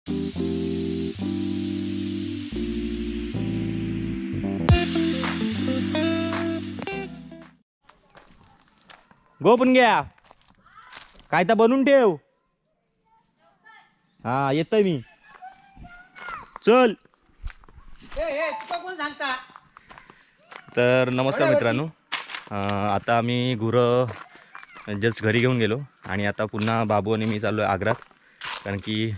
गो पण घ्या काय तर बनवून ठेव. हा येतोय मी, चल. तर नमस्कार मित्रांनो, आता आम्ही गुरं जस्ट घरी घेऊन गेलो आणि आता पुन्हा बाबू आणि मी चाललो आहे आग्रात, कारण की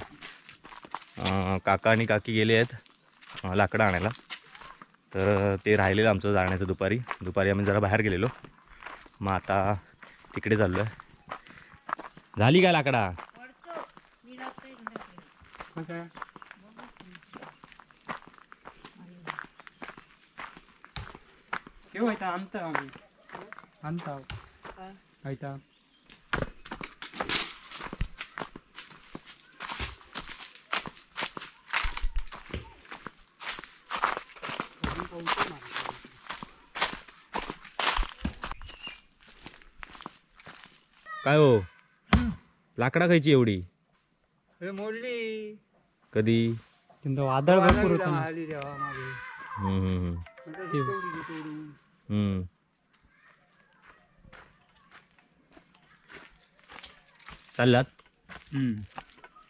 काका आणि काकी गेले आहेत लाकडं आणायला. तर ते राहिलेलं आमचं जाण्याचं दुपारी दुपारी आम्ही जरा बाहेर गेलेलो, मग आता तिकडे चाललो आहे. झाली का लाकडा? काय हो लाकडा खायची एवढी मोडली कधी? वादळ भरपूर होतं. चाललात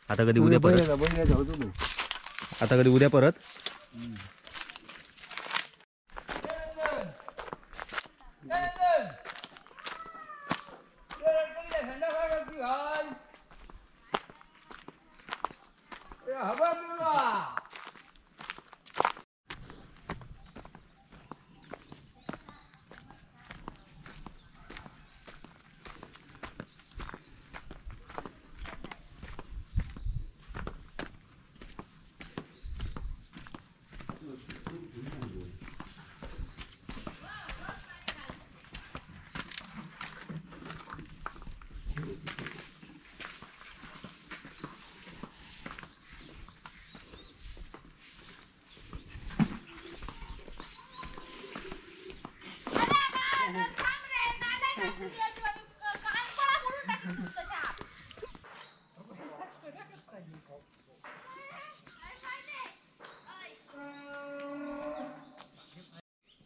आता कधी उद्या परत? आता कधी उद्या परत?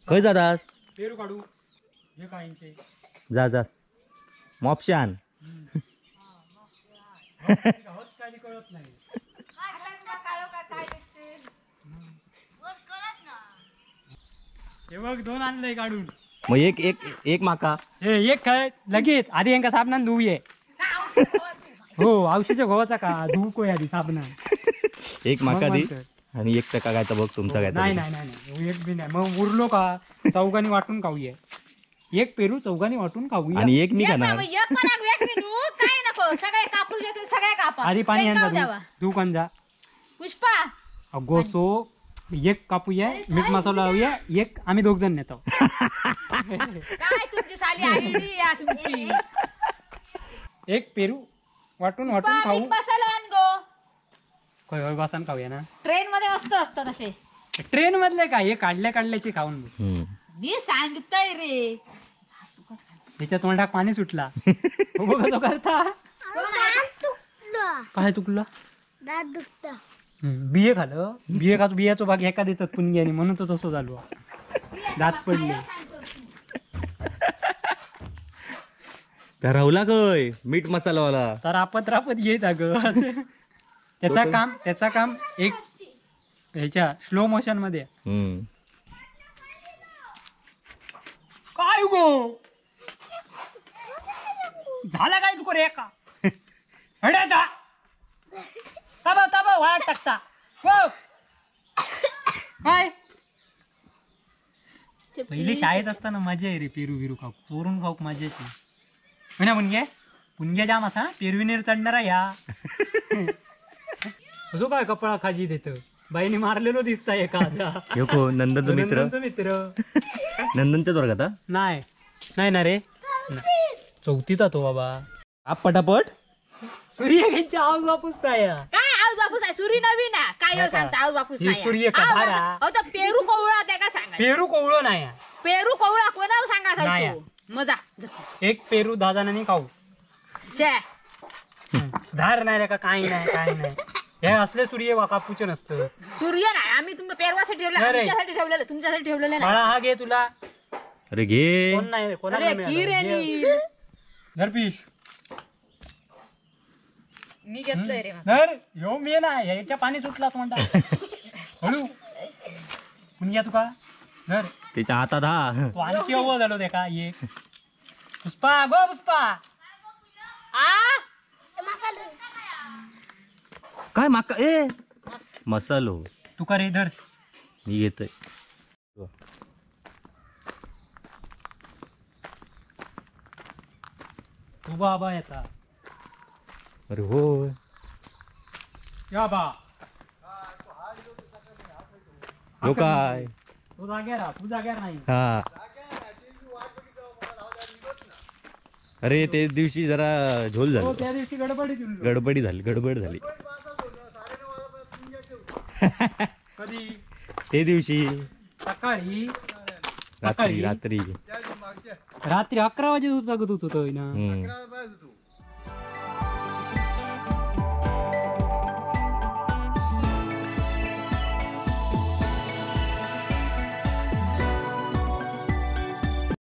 खंय जातात? पेरू काढू हे काहींचे. जा जा मॉपशान. कळत नाही हे बघ, दोन आणलंय काढून. मग एक एक एक माका हे एक काय लगेच आधी यांका साबणान धुवूये. हो औषधच्या गव्हाचा का धुवू कोय आधी साबणान. एक माका दी आणि एक टका काय बघ तुमचा काय. नाही नाही नाही एक बी नाही, मग उरलो का चौघांनी वाटून खाऊये. एक पेरू चौघांनी वाटून खाऊया आणि एक मी खाणार. काय नको, सगळे कापून घेते, सगळे कापा. आधी पाणी आणजा धू जा पुष्पा. अगो सो एक कापूया, मीठ मसाला लावूया, एक आम्ही दोघ जण नेतो. काय तुमची साली आयडिया तुमची. एक पेरू वाटून वाटून खाऊ. मीठ मसाला आण गो. होय होय बसान खाऊया ना. ट्रेन मध्ये मस्त असतं तसे. ट्रेन मधले काय हे काढल्या काढल्याचे खाऊन मी सांगतोय रे. त्याच्या तोंडात पाणी सुटला. हो कसं करता? काय तुकला? बिये खाल्लं, बिये खातो, बियाचो भाग एका देतात पुणग्याने म्हणून तो तसं झालो, दात पडले. राहुला काय मीठ मसालावाला तर आपत रापत येत अगं. त्याचा काम, त्याचा काम एक ह्याच्या स्लो मोशन मध्ये. काय गो झाला काय तुका रे का? हड्या ताबा ताबा वाट टाकता हो. काय पहिले शाळेत असताना मजा आहे रे, पेरू बिरू खाऊ, चोरून खाऊ मजाची. हो ना पुणगे? पुणग्या जाम असा पेरविनेर चढणारा ह्या. जो काय कपडा खाजी देत बाईने मारलेलो दिसता एका. नंदनचा मित्र, मित्र नंदनच्या वर्गात नाही नाही ना रे, चौथीत तो बाबा. आप पटापट सूर्य घ्यायची आऊस बापूस नाही. काय आऊस बापूस आहे? सूर्य नवीन आहे काय सांगता? आऊस बापूस नाही. सूर्य का पेरू कोवळा त्या का सांगा? पेरू कोवळो नाही. पेरू कोवळा कोणाला सांगा? मजा एक पेरू 10 जणांनी खाऊ. धार नाही रे का? काही नाही, काही नाही. हे असले सूर्य कापूचे नसतं. सूर्य नाही, आम्ही तुमच्या पेरवासाठी ठेवलं, आमच्यासाठी ठेवलेलं, तुमच्यासाठी ठेवलेलं नाही. हा घे तुला. अरे घे. कोण नाही, अरे की रे नील. धर पिश. मी घेतलंय रे. धर ह्यो मी ना ह्याच्या पाणी सुटला म्हणता. हळू पुण्या तुका धर त्याच्या हातात. हा तू आणखी अव्वल झालो ते का. ये पुष्पा गो पुष्पा. काय माका ए मसालो तुका रे धर. मी घेतोय. तू बाबा येता. अरे हो या बा हो काय तू जाग्यार, तू जाग्यार नाही. हा अरे ते दिवशी जरा झोल झाली. त्या दिवशी गडबडी गडबडी झाली, गडबड झाली. कधी ते दिवशी सकाळी रात्री रात्री रात्री 11 वाजे जागत होतो ना.